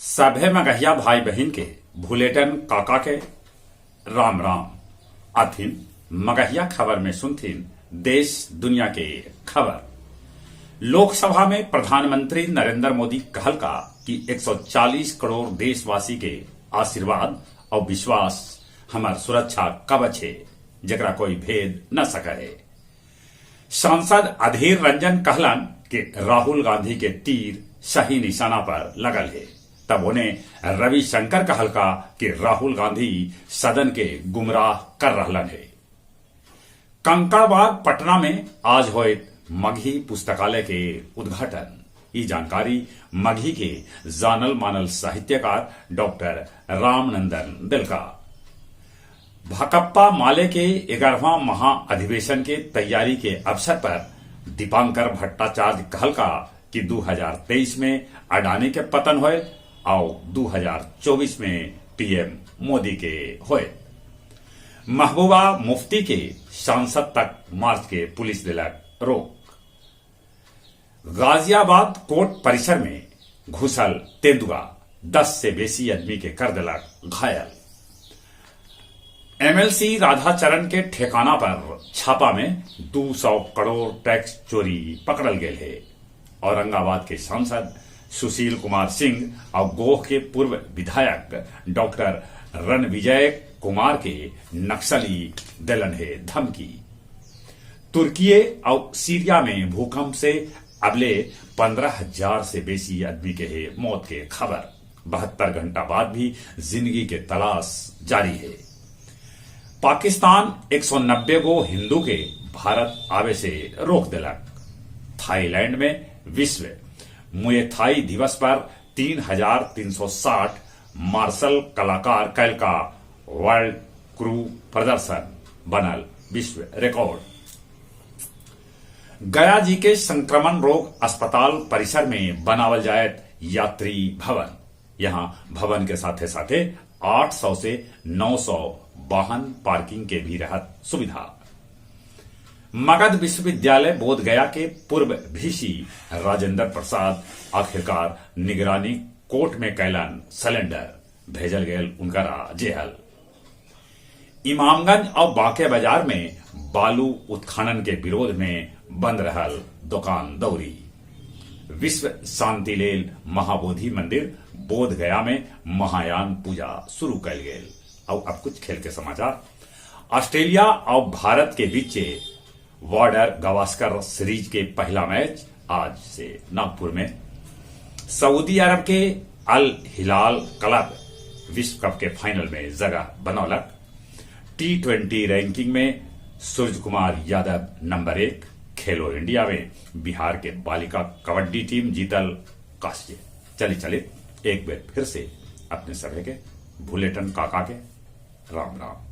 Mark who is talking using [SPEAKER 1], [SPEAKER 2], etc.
[SPEAKER 1] सभे मगहिया भाई बहिन के भुलेटन काका के राम राम। अथिन मगहिया खबर में सुनथिन देश दुनिया के खबर। लोकसभा में प्रधानमंत्री नरेंद्र मोदी कहलका कि 140 करोड़ देशवासी के आशीर्वाद और विश्वास हमार सुरक्षा कवच है, जेकरा कोई भेद न सके है। सांसद अधीर रंजन कहलन कि राहुल गांधी के तीर सही निशाना पर लगल है। तब उन्हें रविशंकर कहलका कि राहुल गांधी सदन के गुमराह कर रहलन है। कंकड़बाग पटना में आज होयत मगही पुस्तकालय के उद्घाटन। ई जानकारी मगही के जानल मानल साहित्यकार डॉक्टर रामनंदन दिलका। भाकप्पा माले के 11वां महाअधिवेशन के तैयारी के अवसर पर दीपांकर भट्टाचार्य कहलका कि 2023 में अडानी के पतन होए और 2024 में पीएम मोदी के होए। महबूबा मुफ्ती के सांसद तक मार्च के पुलिस दिलक रोक। गाजियाबाद कोर्ट परिसर में घुसल तेंदुआ 10 से बेसी आदमी के कर दिलक घायल। एमएलसी राधाचरण के ठिकाना पर छापा में 200 करोड़ टैक्स चोरी पकड़ल गेल है। औरंगाबाद के सांसद सुशील कुमार सिंह और गोह के पूर्व विधायक डॉक्टर रणविजय कुमार के नक्सली दिलन है धमकी। तुर्की और सीरिया में भूकंप से अबले 15,000 से बेसी आदमी के है मौत के खबर। 72 घंटा बाद भी जिंदगी के तलाश जारी है। पाकिस्तान 190 गो हिंदू के भारत आवे से रोक दिलक। थाईलैंड में विश्व मुएथाई दिवस पर 3,360 मार्शल कलाकार कैल का वर्ल्ड क्रू प्रदर्शन बनल विश्व रिकॉर्ड। गया जी के संक्रमण रोग अस्पताल परिसर में बनावल जायत यात्री भवन। यहाँ भवन के साथे साथे 800 से 900 वाहन पार्किंग के भी रहत सुविधा। मगध विश्वविद्यालय बोध गया के पूर्व वीसी राजेंद्र प्रसाद आखिरकार निगरानी कोर्ट में कैलन सलेंडर, भेजल गयल उनकरा जेहल। इमामगंज और बांके बाजार में बालू उत्खनन के विरोध में बंद रहल दुकान दौरी। विश्व शांति लेल महाबोधि मंदिर बोध गया में महायान पूजा शुरू कैल गेल। और अब कुछ खेल के समाचार। ऑस्ट्रेलिया और भारत के बीच बॉर्डर गावस्कर सीरीज के पहला मैच आज से नागपुर में। सऊदी अरब के अल हिलाल क्लब विश्व कप के फाइनल में जगह बनौलक। टी20 रैंकिंग में सूर्य कुमार यादव नंबर 1। खेलो इंडिया में बिहार के बालिका कबड्डी टीम जीतल कांस्य। चले चले एक बार फिर से अपने सभी के भुलेटन काका के राम राम।